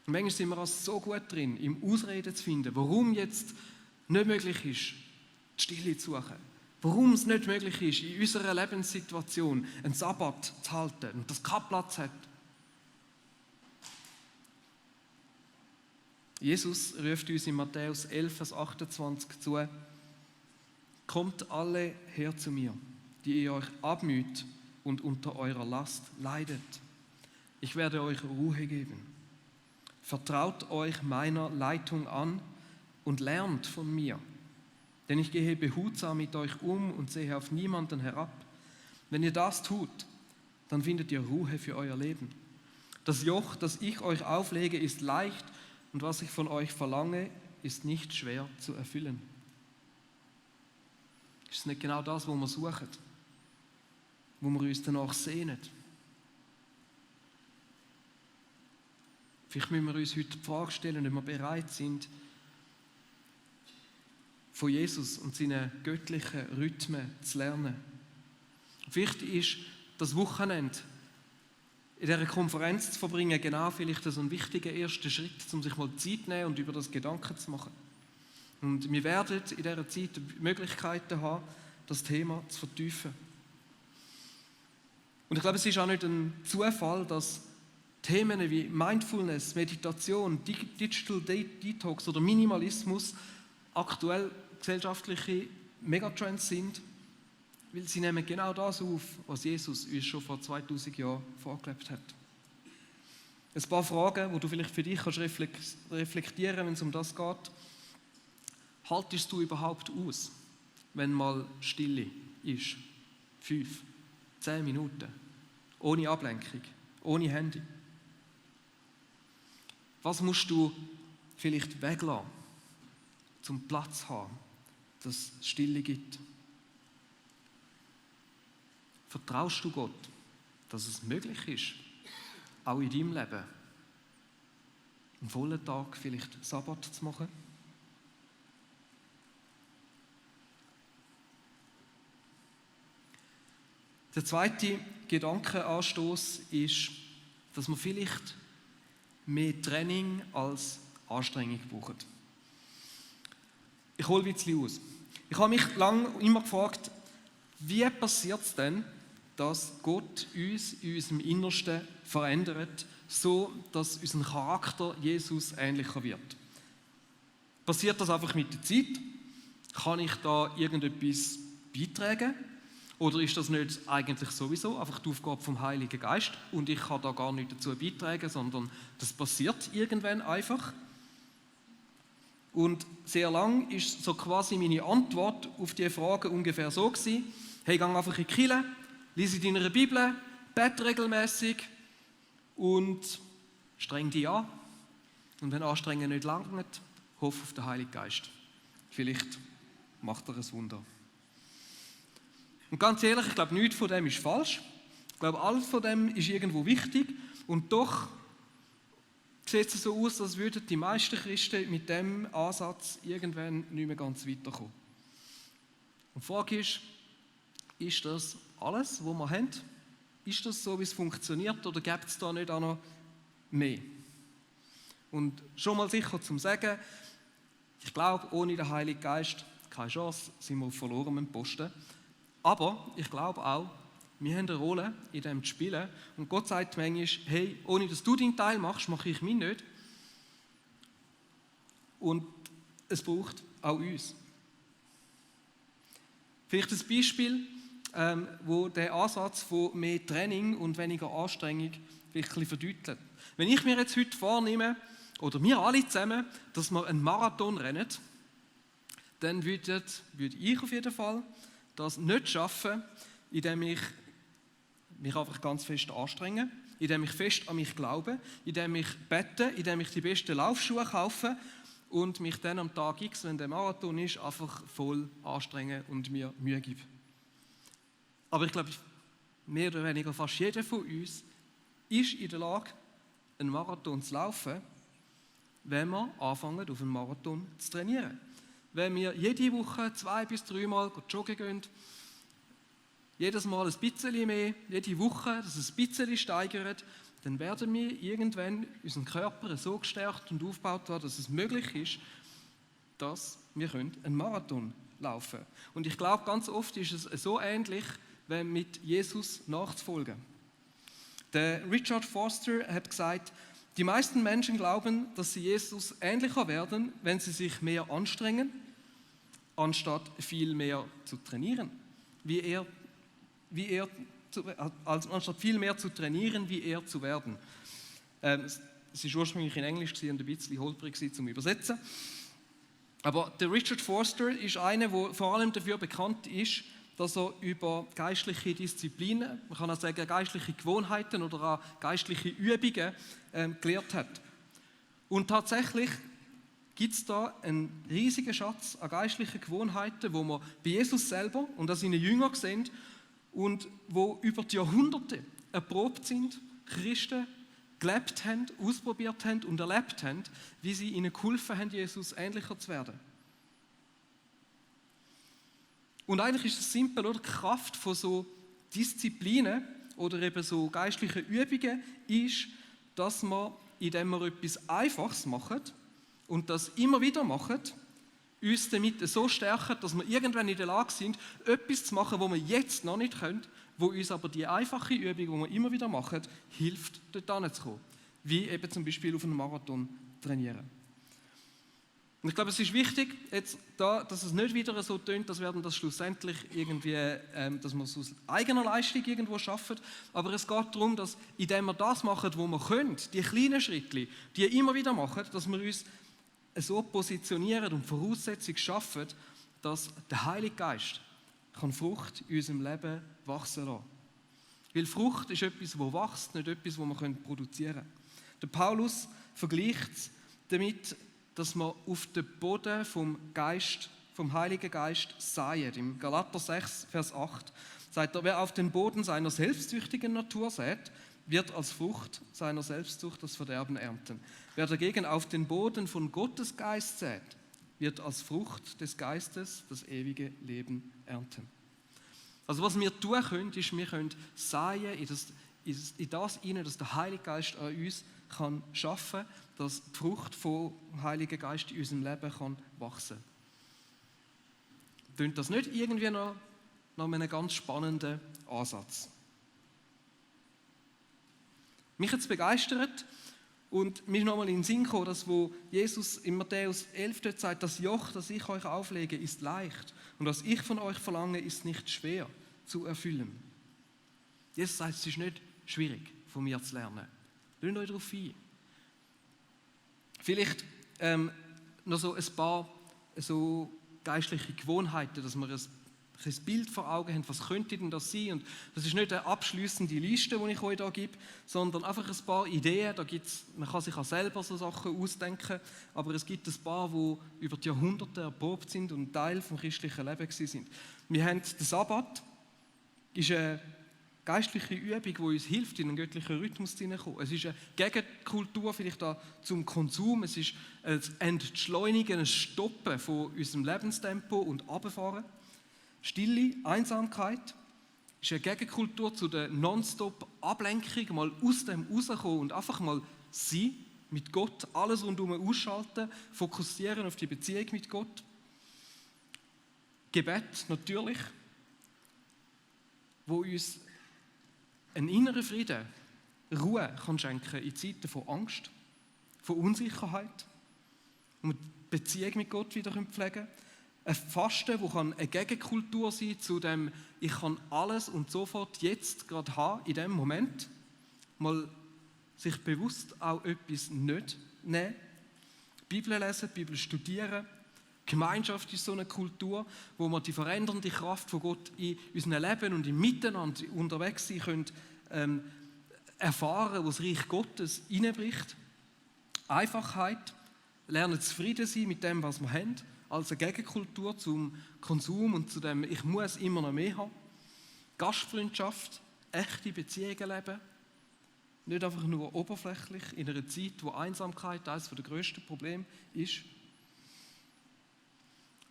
Und manchmal sind wir auch so gut drin, im Ausreden zu finden, warum jetzt nicht möglich ist, die Stille zu suchen. Warum es nicht möglich ist, in unserer Lebenssituation einen Sabbat zu halten und das keinen Platz hat. Jesus ruft uns in Matthäus 11, Vers 28 zu: Kommt alle her zu mir, die ihr euch abmüht und unter eurer Last leidet. Ich werde euch Ruhe geben. Vertraut euch meiner Leitung an und lernt von mir. Denn ich gehe behutsam mit euch um und sehe auf niemanden herab. Wenn ihr das tut, dann findet ihr Ruhe für euer Leben. Das Joch, das ich euch auflege, ist leicht und was ich von euch verlange, ist nicht schwer zu erfüllen. Ist es nicht genau das, was wir suchen? Wo wir uns danach sehnen? Vielleicht müssen wir uns heute die Frage stellen, ob wir bereit sind, von Jesus und seinen göttlichen Rhythmen zu lernen. Vielleicht ist das Wochenende in dieser Konferenz zu verbringen genau vielleicht so ein wichtiger erster Schritt, um sich mal Zeit zu nehmen und über das Gedanken zu machen. Und wir werden in dieser Zeit Möglichkeiten haben, das Thema zu vertiefen. Und ich glaube, es ist auch nicht ein Zufall, dass Themen wie Mindfulness, Meditation, Digital Detox oder Minimalismus aktuell gesellschaftliche Megatrends sind, weil sie nehmen genau das auf, was Jesus uns schon vor 2000 Jahren vorgelebt hat. Ein paar Fragen, die du vielleicht für dich kannst reflektieren, wenn es um das geht. Haltest du überhaupt aus, wenn mal Stille ist? 5, 10 Minuten, ohne Ablenkung, ohne Handy. Was musst du vielleicht weglassen, zum Platz zu haben, dass es Stille gibt? Vertraust du Gott, dass es möglich ist, auch in deinem Leben einen vollen Tag vielleicht Sabbat zu machen? Der zweite Gedankenanstoß ist, dass wir vielleicht mehr Training als Anstrengung brauchen. Ich hole ein bisschen aus. Ich habe mich lange immer gefragt, wie passiert es denn, dass Gott uns in unserem Innersten verändert, so dass unser Charakter Jesus ähnlicher wird? Passiert das einfach mit der Zeit? Kann ich da irgendetwas beitragen? Oder ist das nicht eigentlich sowieso einfach die Aufgabe vom Heiligen Geist und ich kann da gar nichts dazu beitragen, sondern das passiert irgendwann einfach? Und sehr lang ist so quasi meine Antwort auf diese Frage ungefähr so gewesen: Hey, geh einfach in die Kirche, lies in deiner Bibel, bete regelmäßig und streng dich an. Und wenn Anstrengen nicht langt, hoffe auf den Heiligen Geist. Vielleicht macht er ein Wunder. Und ganz ehrlich, ich glaube, nichts von dem ist falsch. Ich glaube, alles von dem ist irgendwo wichtig. Und doch sieht es so aus, als würden die meisten Christen mit dem Ansatz irgendwann nicht mehr ganz weiterkommen. Und die Frage ist das alles, was wir haben? Ist das so, wie es funktioniert, oder gibt es da nicht auch noch mehr? Und schon mal sicher zum Sagen, ich glaube, ohne den Heiligen Geist keine Chance, sind wir auf verlorenem Posten. Aber ich glaube auch, wir haben eine Rolle in dem zu spielen. Und Gott sagt manchmal, hey, ohne dass du deinen Teil machst, mache ich meinen nicht. Und es braucht auch uns. Vielleicht ein Beispiel, wo der Ansatz von mehr Training und weniger Anstrengung vielleicht ein bisschen verdeutlicht. Wenn ich mir jetzt heute vornehme, oder wir alle zusammen, dass wir einen Marathon rennen, dann würde ich auf jeden Fall das nicht schaffen, indem ich mich einfach ganz fest anstrenge, indem ich fest an mich glaube, indem ich bete, indem ich die besten Laufschuhe kaufe und mich dann am Tag X, wenn der Marathon ist, einfach voll anstrenge und mir Mühe gebe. Aber ich glaube, mehr oder weniger fast jeder von uns ist in der Lage, einen Marathon zu laufen, wenn wir anfangen, auf einen Marathon zu trainieren. wenn wir jede Woche 2 bis 3 Mal joggen gehen, jedes Mal ein bisschen mehr, jede Woche, dass es ein bisschen steigert, dann werden wir irgendwann unseren Körper so gestärkt und aufgebaut haben, dass es möglich ist, dass wir einen Marathon laufen können. Und ich glaube, ganz oft ist es so ähnlich, wenn mit Jesus nachzufolgen. Der Richard Foster hat gesagt, die meisten Menschen glauben, dass sie Jesus ähnlicher werden, wenn sie sich mehr anstrengen, anstatt viel mehr zu trainieren, anstatt viel mehr zu trainieren, wie er zu werden. Es war ursprünglich in Englisch und ein bisschen holprig zum Übersetzen. Aber der Richard Foster ist einer, der vor allem dafür bekannt ist, dass er über geistliche Disziplinen, man kann auch sagen geistliche Gewohnheiten oder auch geistliche Übungen gelehrt hat. Und tatsächlich gibt es da einen riesigen Schatz an geistlichen Gewohnheiten, wo man bei Jesus selber und an seinen Jüngern sehen und wo über die Jahrhunderte erprobt sind, Christen gelebt haben, ausprobiert haben und erlebt haben, wie sie ihnen geholfen haben, Jesus ähnlicher zu werden. Und eigentlich ist es simpel, oder? Die Kraft von so Disziplinen oder eben so geistlichen Übungen ist, dass man, indem wir etwas Einfaches machen und das immer wieder machen, uns damit so stärken, dass wir irgendwann in der Lage sind, etwas zu machen, was wir jetzt noch nicht können, wo uns aber die einfache Übung, die wir immer wieder machen, hilft, dort hinzukommen. Wie eben zum Beispiel auf einen Marathon trainieren. Und ich glaube, es ist wichtig, jetzt da, dass es nicht wieder so tönt, dass wir das schlussendlich irgendwie, dass wir es aus eigener Leistung irgendwo schaffen. Aber es geht darum, dass indem wir das machen, was wir können, die kleinen Schritte, die immer wieder machen, dass wir uns so positionieren und Voraussetzungen schaffen, dass der Heilige Geist kann Frucht in unserem Leben wachsen lassen. Weil Frucht ist etwas, das wächst, nicht etwas, das wir produzieren können. Der Paulus vergleicht es damit, dass man auf den Boden vom Heiligen Geist säet. Im Galater 6, Vers 8 sagt er, wer auf den Boden seiner selbstsüchtigen Natur sät, wird als Frucht seiner Selbstsucht das Verderben ernten. Wer dagegen auf den Boden von Gottes Geist sät, wird als Frucht des Geistes das ewige Leben ernten. Also was wir tun können, ist, wir können säen in das hinein, dass der Heilige Geist an uns kann schaffen kann, dass die Frucht vom Heiligen Geist in unserem Leben kann wachsen kann. Klingt das nicht irgendwie nach einem ganz spannenden Ansatz? Mich hat es begeistert und mir ist nochmal in den Sinn gekommen, dass wo Jesus in Matthäus 11 dort sagt, das Joch, das ich euch auflege, ist leicht und was ich von euch verlange, ist nicht schwer zu erfüllen. Jesus sagt, es ist nicht schwierig, von mir zu lernen. Lasst euch darauf ein. Vielleicht noch so ein paar so geistliche Gewohnheiten, dass wir ein Bild vor Augen haben, was könnte denn das sein? Und das ist nicht eine abschliessende Liste, die ich euch hier gebe, sondern einfach ein paar Ideen. Man kann sich auch selber so Sachen ausdenken, aber es gibt ein paar, die über die Jahrhunderte erprobt sind und Teil des christlichen Lebens sind. Wir haben den Sabbat, ist eine geistliche Übung, die uns hilft, in einen göttlichen Rhythmus hineinzukommen. Es ist eine Gegenkultur vielleicht auch zum Konsum. Es ist ein Entschleunigen, ein Stoppen von unserem Lebenstempo und Runterfahren. Stille, Einsamkeit ist eine Gegenkultur zu der Nonstop-Ablenkung, mal aus dem rauskommen und einfach mal sein, mit Gott, alles rundherum ausschalten, fokussieren auf die Beziehung mit Gott. Gebet natürlich, wo uns einen inneren Frieden, Ruhe kann schenken in Zeiten von Angst, von Unsicherheit und die Beziehung mit Gott wieder pflegen können. Ein Fasten, das eine Gegenkultur sein kann zu dem, ich kann alles und sofort jetzt gerade haben, in dem Moment. Mal sich bewusst auch etwas nicht nehmen. Bibel lesen, Bibel studieren. Gemeinschaft ist so eine Kultur, wo wir die verändernde Kraft von Gott in unserem Leben und im Miteinander unterwegs sein können, erfahren, wo das Reich Gottes hineinbricht. Einfachheit, lernen zufrieden sein mit dem, was wir haben, als eine Gegenkultur zum Konsum und zu dem, ich muss immer noch mehr haben. Gastfreundschaft, echte Beziehungen leben, nicht einfach nur oberflächlich in einer Zeit, wo Einsamkeit eines der grössten Probleme ist.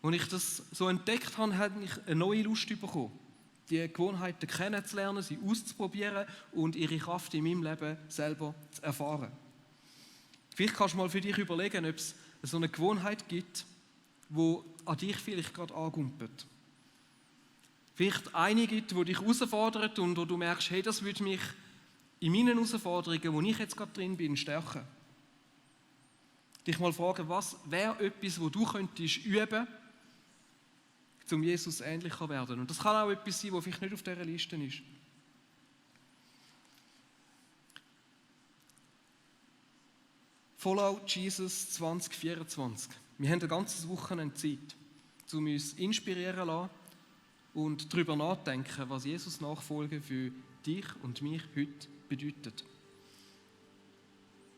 Als ich das so entdeckt habe, habe ich eine neue Lust bekommen, die Gewohnheiten kennenzulernen, sie auszuprobieren und ihre Kraft in meinem Leben selber zu erfahren. Vielleicht kannst du mal für dich überlegen, ob es so eine Gewohnheit gibt, die an dich vielleicht gerade angumpelt. Vielleicht eine gibt, die dich herausfordert und wo du merkst, hey, das würde mich in meinen Herausforderungen, wo ich jetzt gerade drin bin, stärken. Dich mal fragen, was wäre etwas, wo du könntest üben, um Jesus ähnlicher zu werden. Und das kann auch etwas sein, was vielleicht nicht auf dieser Liste ist. Follow Jesus 2024. Wir haben ein ganzes Wochenende Zeit, um uns inspirieren zu lassen und darüber nachdenken, was Jesus Nachfolge für dich und mich heute bedeutet.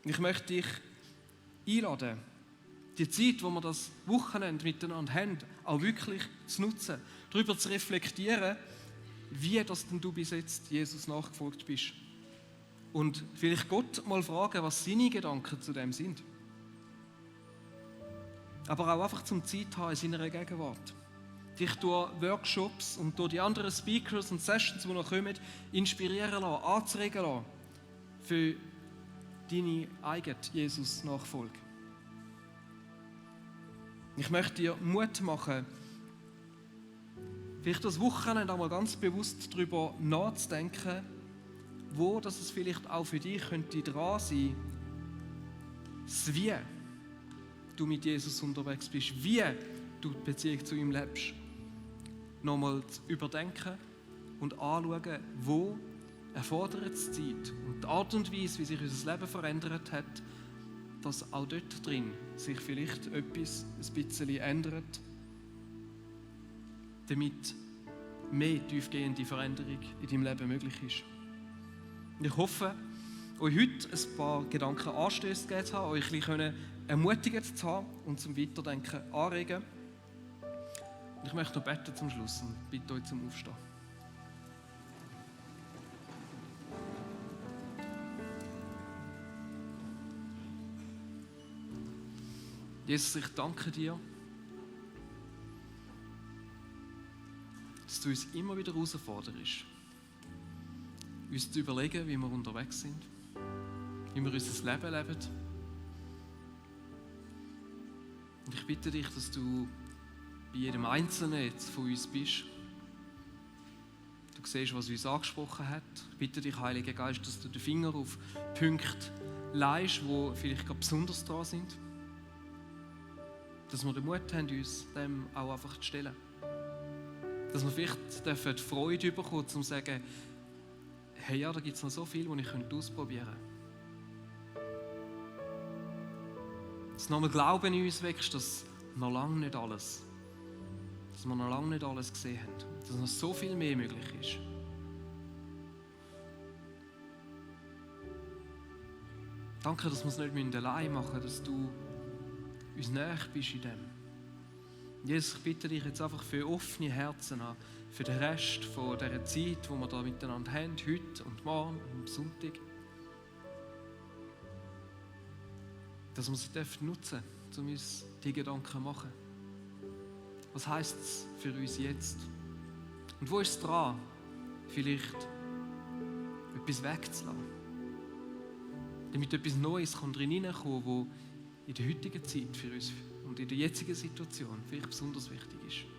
Ich möchte dich einladen, die Zeit, wo wir das Wochenende miteinander haben, auch wirklich zu nutzen, darüber zu reflektieren, wie das denn du bis jetzt Jesus nachgefolgt bist. Und vielleicht Gott mal fragen, was seine Gedanken zu dem sind. Aber auch einfach zum Zeit haben in seiner Gegenwart. Dich durch Workshops und durch die anderen Speakers und Sessions, die noch kommen, inspirieren lassen, anzuregen lassen für deine eigene Jesus-Nachfolge. Ich möchte dir Mut machen, vielleicht das Wochenende einmal ganz bewusst darüber nachzudenken, wo das es vielleicht auch für dich könnte dran sein, das Wie du mit Jesus unterwegs bist, wie du die Beziehung zu ihm lebst, nochmal zu überdenken und anschauen, wo erfordert es Zeit und die Art und Weise, wie sich unser Leben verändert hat, dass auch dort drin sich vielleicht etwas ein bisschen ändert, damit mehr tiefgehende Veränderung in deinem Leben möglich ist. Ich hoffe, euch heute ein paar Gedanken Anstöße gegeben zu haben, euch ein bisschen ermutigt zu haben und zum Weiterdenken anregen. Und ich möchte noch beten zum Schluss und bitte euch zum Aufstehen. Jesus, ich danke dir, dass du uns immer wieder herausforderst, uns zu überlegen, wie wir unterwegs sind, wie wir unser Leben leben. Und ich bitte dich, dass du bei jedem Einzelnen jetzt von uns bist. Du siehst, was uns angesprochen hat. Ich bitte dich, Heiliger Geist, dass du den Finger auf Punkte leihst, die vielleicht gerade besonders dran sind. Dass wir den Mut haben, uns dem auch einfach zu stellen. Dass wir vielleicht die Freude bekommen, um zu sagen, hey, ja, da gibt es noch so viel, was ich ausprobieren könnte. Dass noch ein Glauben in uns wächst, dass wir noch lange nicht alles gesehen haben. Dass noch so viel mehr möglich ist. Danke, dass wir es nicht allein machen müssen, dass du uns näher bist in dem. Jesus, ich bitte dich jetzt einfach für offene Herzen an, für den Rest von dieser Zeit, die wir da miteinander haben, heute und morgen und am Sonntag. Dass wir sie nutzen dürfen, um uns die Gedanken zu machen. Was heisst es für uns jetzt? Und wo ist es dran, vielleicht etwas wegzulassen? Damit etwas Neues drin hineinkommen kann, das in der heutigen Zeit für uns und in der jetzigen Situation vielleicht besonders wichtig ist.